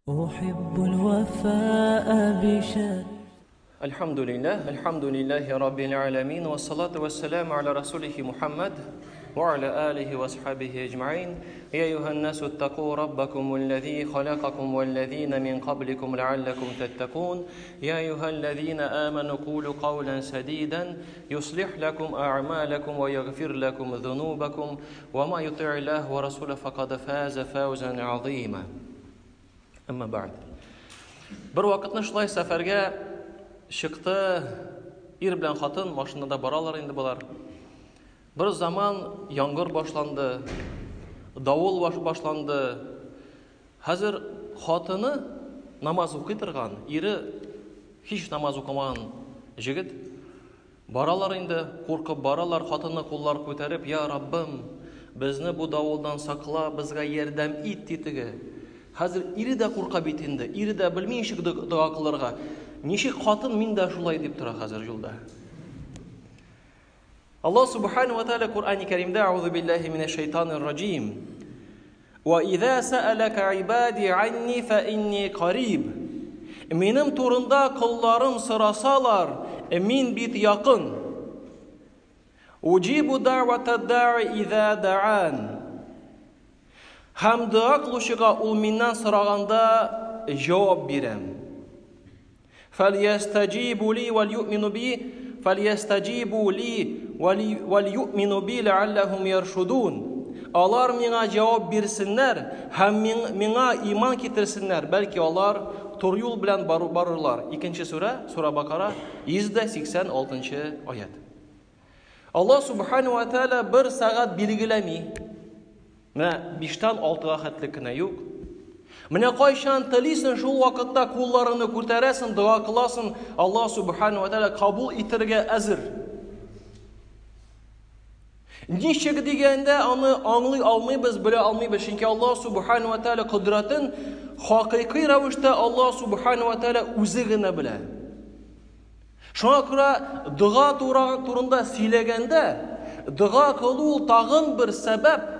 أحب الوفاء بشان الحمد لله الحمد لله رب العالمين والصلاة والسلام على رسوله محمد وعلى آله وأصحابه أجمعين يا أيها الناس اتقوا ربكم الذي خلقكم والذين من قبلكم لعلكم تتقون يا أيها الذين آمنوا قولوا قولا سديدا يصلح لكم أعمالكم ويغفر لكم ذنوبكم وما يطع الله ورسوله فقد فاز فوزا عظيما Әмма бәгъд. Бер вакытны шулай сәфәргә чыкты ир белән хатын, машинада баралар инде болар. Бер заман яңгыр башланды, давыл башланды. Хәзер хатыны намаз укый торган, ире һич намаз укымаган җегет. Баралар инде, куркып баралар, хатыны куллар күтәреп, Я Раббым, безне бу давылдан сакла, безгә ярдәм ит, ди теге. Хәзер ире дә курка бит инде, ире дә белми ничек дога кылырга. Ничек хатын, мин дә шулай дип тора хәзер юлда. Аллаһ субхану ва тааля Кур'ани Кәримдә Аузу биллахи минәш шайтанир раҗим. Ва иза сәәләкә ибади анни фә инни кариб. Минем турында колларым сорасалар, мин бит якын. Уҗибу дәгъвата да'i иза даан. Һәм дога кылучыга ул миннән сораганда җавап бирәм. Фәльястаҗибу ли вәльюъмину би фәльястаҗибу ли вәльюъмину би ләалләһум яршудун. Алар миңа җавап бирсеннәр һәм миңа иман китерсеннәр, бәлки алар туры юл белән барырлар. Икенче сүрә, Сура Бакара, 186 аять. Аллаһ субхану ва тааля бер сәгать билгеләми. Менә биштән алтыга хәтле кенә юк. Менә кайчан телисең, шул вакытта кулларыңны күтәрәсең, дога кыласың, Аллаһ субхану ва тааля кабул итәргә әзер. Ничек дигәндә аны аңлый алмыйбыз, белә алмыйбыз, чөнки Аллаһ субхану ва тааля кодрәтен хакыйкый рәвештә Аллаһ субхану ва тааля үзе генә белә. Шуңа күрә дога турында сөйләгәндә, дога кылу ул тагын бер сәбәп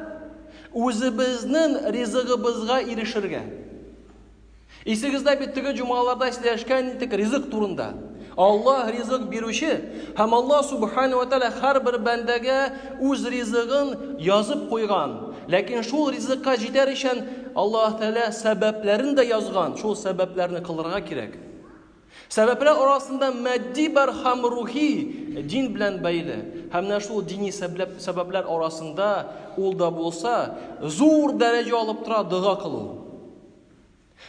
үзебезнең ризыгыбызга ирешергә. Исегездә бит теге җомгаларда сөйләшкән идек ризык турында. Аллаһ ризык бирүче һәм Аллаһ субхану ва тааля һәрбер бәндәгә үз ризыгын язып куйган. Ләкин шул ризыкка җитәр өчен Аллаһ Тәгалә сәбәпләрен дә язган. Шул сәбәпләрне кылырга кирәк. Сәбәпләр арасында матди бар һәм рухи, дин белән бәйле. Һәм менә шул дини сәбәпләр арасында ул да булса зур дәрәҗә алып тора дога кылу.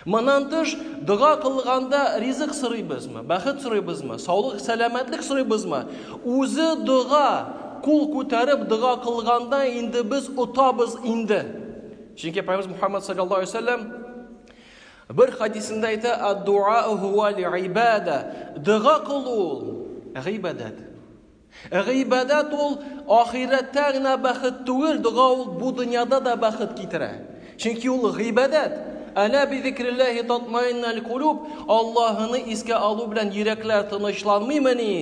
Моннан тыш, дога кылганда ризык сорыйбызмы, бәхет сорыйбызмы, саулык, сәламәтлек сорыйбызмы? Үзе дога, кул күтәреп дога кылганда инде без отабыз инде. Чөнки Пәйгамбәребез Мухаммад саллаллаһу алейһи вәсәлләм Бер хадисендә әйтә, ад-дуа хуа ибада. Дога кылу ул гыйбадәт. Гыйбадәт ул ахирәттә генә бәхет түгел, дога ул бу дөньяда да бәхет китерә. Чөнки ул гыйбадәт. Әлә би зикриллаһи татмаиннал кулуб. Аллаһыны искә алу белән йөрәкләр тынычланмыймыни?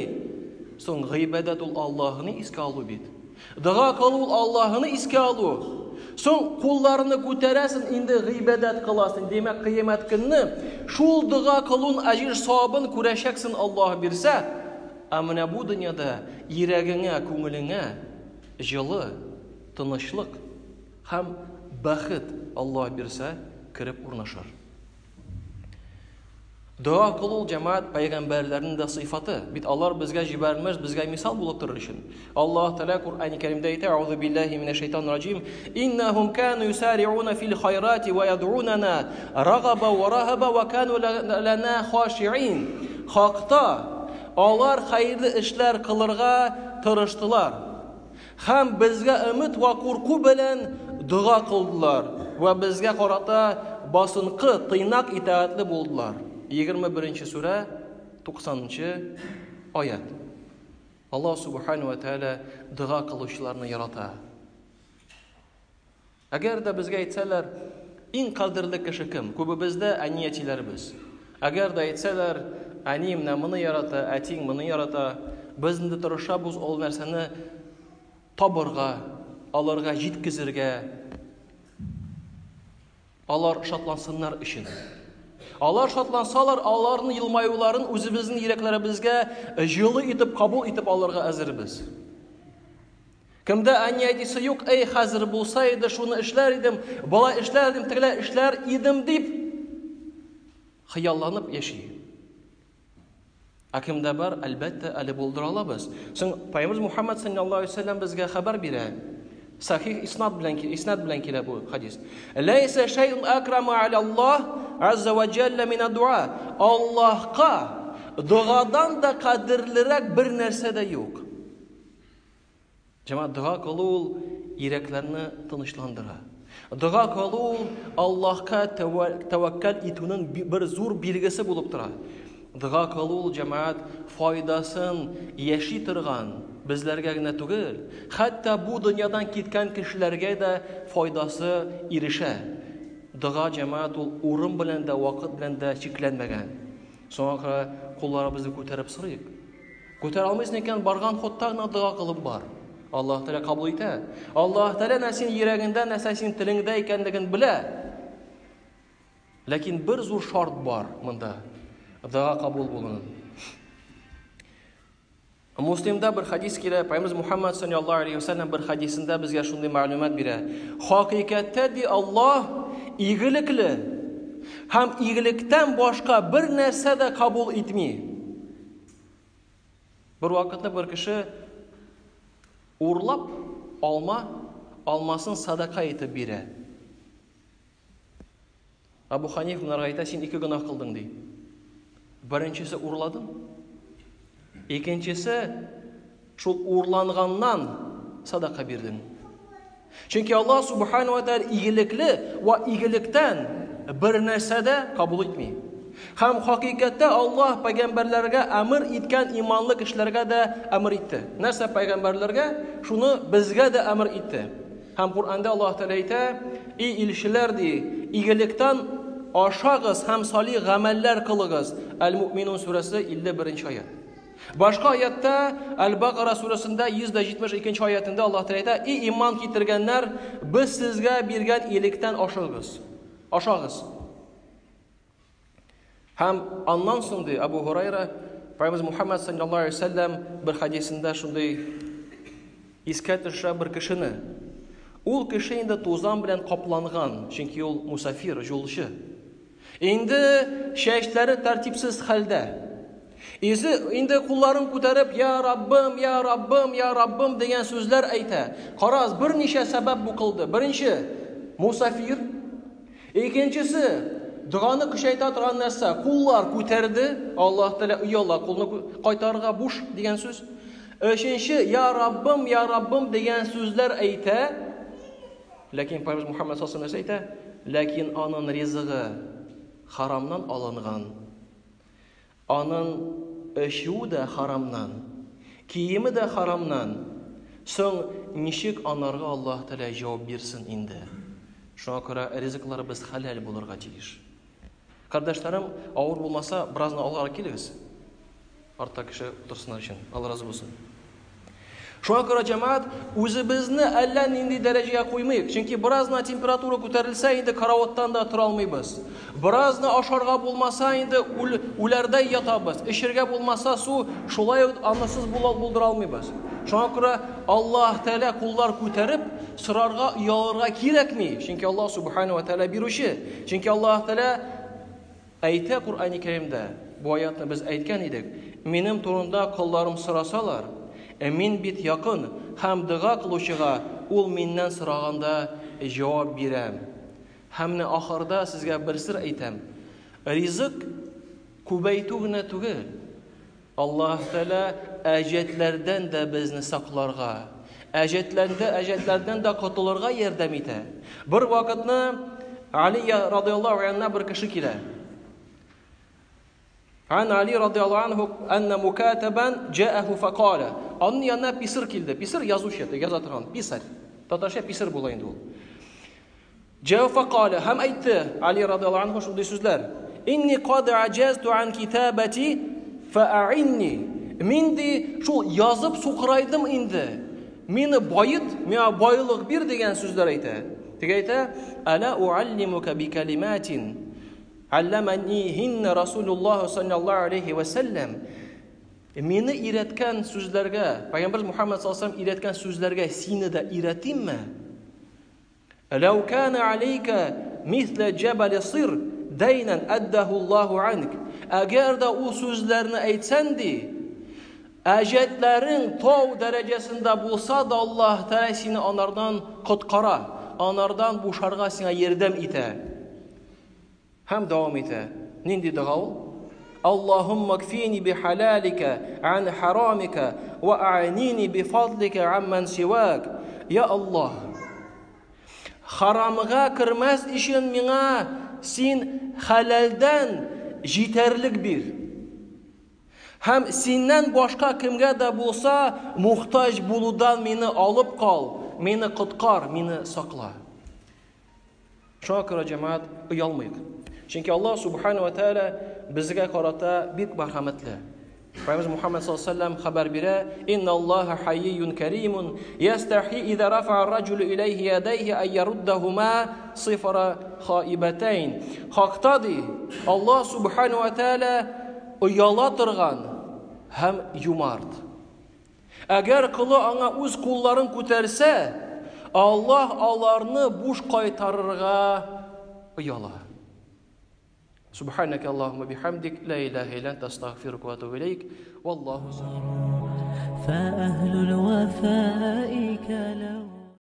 Соң гыйбадәт ул Аллаһыны искә алу бит. Дога кылу ул Аллаһыны искә алу. Соң кулларны күтәрәсең, инде гыйбадәт кыласың. Димәк, кыямәт көнне шул дога кылун әҗер савабын күрәчәксең Аллаһ бирсә. Ә менә бу дөньяда йөрәгеңә, күңелеңә җылы, тынычлык һәм бәхет Аллаһ бирсә кереп урнашыр. Дога кылу ул җәмәгать пәйгамбәрләрнең дә сыйфаты. Бит алар безгә җибәрелмеш, безгә мисал булып торыр өчен. Аллаһ Тәгалә Коръәни Кәримдә әйтә: "Аузу биллаһи минәш шайтанир раҗим. Иннахум кану юсариуна фил хайрати ва яд'унана рагаба ва рахаба ва кану лана хашиин." Хакта алар хәерле эшләр кылырга тырыштылар. Һәм безгә өмет вә курку белән дога кылдылар вә безгә карата басынкы, тыйнак итагатьле булдылар. 21 нче сүрә, 90 нчы аять. Аллаһ Субхану ва Тәгалә дога кылучыларны ярата. Әгәр дә безгә әйтсәләр, иң кадерле кеше кем? Күбебездә әни-әтиләребез. Әгәр дә әйтсәләр, әни менә моны ярата, әтиң моны ярата, без инде тырышабыз ул нәрсәне табырга, аларга җиткезергә, алар шатлансыннар өчен. Алар шатлансалар, аларның елмаюларын үзебезнең йөрәкләребезгә җылы итеп кабул итеп алырга әзербез. Кемдә әни әтисе юк, әй, хәзер булса иде, шуны эшләр идем, болай эшләр идем, тегеләй эшләр идем дип хыялланып яши. Ә кемдә бар, әлбәттә, әле булдыра алабыз. Соң Пәйгамбер Мухаммад саллаллаһу алейһи вәсәлләм безгә хәбәр бирә. Сахих иснад белән иснад белән килә бу хадис. Ләйсә шәй'ун акрама аля Аллаһ азза ва җалла мин дуа. Аллаһка догадан да кадерлерәк бер нәрсә дә юк. Җәмәгать, дога кылу ул йөрәкләрне тынычландыра. Дога кылу ул Аллаһка тәвәккәл итүнең бер зур билгесе булып тора. Дога кылу ул, җәмәгать, файдасын яши торган безләргә генә түгел, хәтта бу дөньядан киткән кешеләргә дә файдасы ирешә. Дога, җәмәгать, ул урын белән дә, вакыт белән дә чикләнмәгән. Шуңа күрә кулларыбызны күтәреп сорыйк. Күтәрә алмыйсың икән, барган ходта гына дога кылып бар. Аллаһ Тәгалә кабул итә. Аллаһ Тәгалә нәрсә синең йөрәгеңдә, нәрсә синең телеңдә икәнлеген белә. Ләкин бер зур шарт бар монда. Дога кабул булуның. Муслимда бер хадис килә, Пәйгамбер Мухаммад саллаллаһу алейхи вәсәлләм бер хадисендә безгә шундый мәгълүмат бирә. Хакыйкатьтә ди Аллаһ игелекле һәм игелектән башка бер нәрсә дә кабул итми. Бер вакытны бер кеше урлап алма, алмасын садака итеп бирә. Абу Ханиф монарга әйтә, син ике гөнаһ кылдың, ди. Беренчесе урладың. Икенчесе шул урланганнан садака бирдең. Чөнки Аллаһ субхану ва тааля игелекле ва игелектән бер нәрсә дә кабул итми. Һәм хакыйкатьтә Аллаһ пәйгамбәрләргә әмер иткән иманлы кешеләргә дә әмер итте. Нәрсә пәйгамбәрләргә? Шуны безгә дә әмер итте. Һәм Коръәндә Аллаһ Тәгалә әйтә: "И илчеләр ди, игелектән ашагыз һәм салих гамәлләр кылыгыз." Әл-Муъминун сүрәсе 51 аят. Башка аятта Әл-Бакара сүрәсендә 172 нче аятында Аллаһ Тәгалә әйтә: "И иман китергәннәр, без сезгә биргән илектән ашыгыз. Ашагыз." Һәм аннан соң ди Абу Һурайра, Пәйгамбер Мухаммад саллаллаһу алейһи вәсәлләм бер хадисендә шундый искә төшерә бер кешене. Ул кеше инде тузан белән капланган, чөнки ул мусафир, юлчы. Инде чәчләре тәртипсез хәлдә. Изе инде кулларын күтәреп, "Я Раббым, я Раббым, я Раббым" дигән сүзләр әйтә. Карагыз, берничә сәбәп бу кылды. Беренче, мусафир. Икенчесе, доганы көчәйтә торган нәрсә, куллар күтәрде, Аллаһ Тәгалә ояла, кулны кайтарырга буш дигән сүз. Өченче, "Я Раббым, я Раббым" дигән сүзләр әйтә. Ләкин Пәйгамбер Мухаммад саллаллаһу алейһи әйтә, ләкин аның ризыгы харамнан алынган. Аның эчүе дә харамнан, киеме дә харамнан. Соң ничек анарга Аллаһ Тәгалә җавап бирсен инде? Шуңа күрә ризыкларыбыз хәләл булырга тиеш. Кардәшләрем, авыр булмаса, беразны алгарак килегез. Артта кеше утырсыннар өчен. Алла разый булсын. Шуңа күрә җәмәгать үзебезне әллә нинди дәрәҗәгә куймыйк. Чөнки беразна температура күтәрелсә, инде караваттан да тора алмыйбыз. Беразна ашарга булмаса, инде үл, үләрдәй ятабыз. Эчергә булмаса су, шулай ук анысыз була булдыра алмыйбыз. Шуңа күрә Аллаһ Тәгалә куллар күтәреп сорарга, оялырга кирәкми. Чөнки Аллаһ Субхану ва Тәгалә бирүче. Чөнки Аллаһ Тәгалә Әйтә Коръәни Кәримдә, бу аятны без әйткән идек, Минем турында колларым сорасалар, ә Мин бит якын, һәм дога кылучыга ул Миннән сораганда җавап бирәм. Һәм менә ахырда сезгә бер сер әйтәм, ризык күбәйтү генә түгел, Аллаһ Тәгалә әҗәтләрдән дә безне сакларга, әҗәтләрдә әҗәтләрдән дә котылырга ярдәм итә. Бер вакытны Али радиаллаһу анна бер кеше килә. Ан Али радиаллаһу анху анна мукатабан җааху факала. Аның янына писыр килде. Писыр язучы, яза торган, писарь. Татарча писыр була инде ул. Җәү фәкалә, һәм әйтте Али радиаллаһу анһу шундый сүзләр. Инни кад аҗазту ан китабати фәаинни. Мин ди шул язып сукырайдым инде. Мине бает, миңа байлык бир дигән сүзләр әйтә. Теге әйтә, Әлә уаллимука би калиматин. Алламанихинна Расулуллаһ саллаллаһу алейхи ва саллям. Мине өйрәткән сүзләргә, Пәйгамбер Мухаммад саллаллаһу алейхи өйрәткән сүзләргә сине дә өйрәтимме? Ләү кана алейка мисла җәбәл сыр дәйнән аддаһу Аллаһу анк. Әгәр дә ул сүзләрне әйтсәң ди, әҗәтләрең тау дәрәҗәсендә булса да Аллаһ Тәгалә сине анардан коткара, анардан бушарга сиңа ярдәм итә. Һәм дәвам итә. Нинди дога ул? Аллаһумма кфини би халалика ан харамика ва а'нини би фадлика амман сивак. Я Аллаһ, харамга кермәс өчен миңа син хәләлдән җитәрлек бир. Һәм синнән башка кемгә дә булса мухтаҗ булудан мине алып кал, мине коткар, мине сакла. Шуңа күрә, җәмәгать, оялмыйк. Чөнки Аллаһ субхана ва тааля безгә карата бик мәрхәмәтле. Пәйгамбер Мухаммад саллаллаһу алейһи вәсәлләм хәбәр бирә: "Инна Аллаһа хаййун каримун, ястахи иза рафа ар-раджулу иләйһи ядайһи ай яруddахума сифра хаибатайн". Хакта ди, Аллаһ субхана ва тааля ояла торган һәм юмарт. Әгәр колы аңа үз кулларын күтәрсә, Аллаһ аларны буш кайтарырга ояла. Субханaka Аллаһумма бихамдик, ла илаһа илля анта, астагфирука ва атубу илейк. Валлаху فأهل الوفاء كلو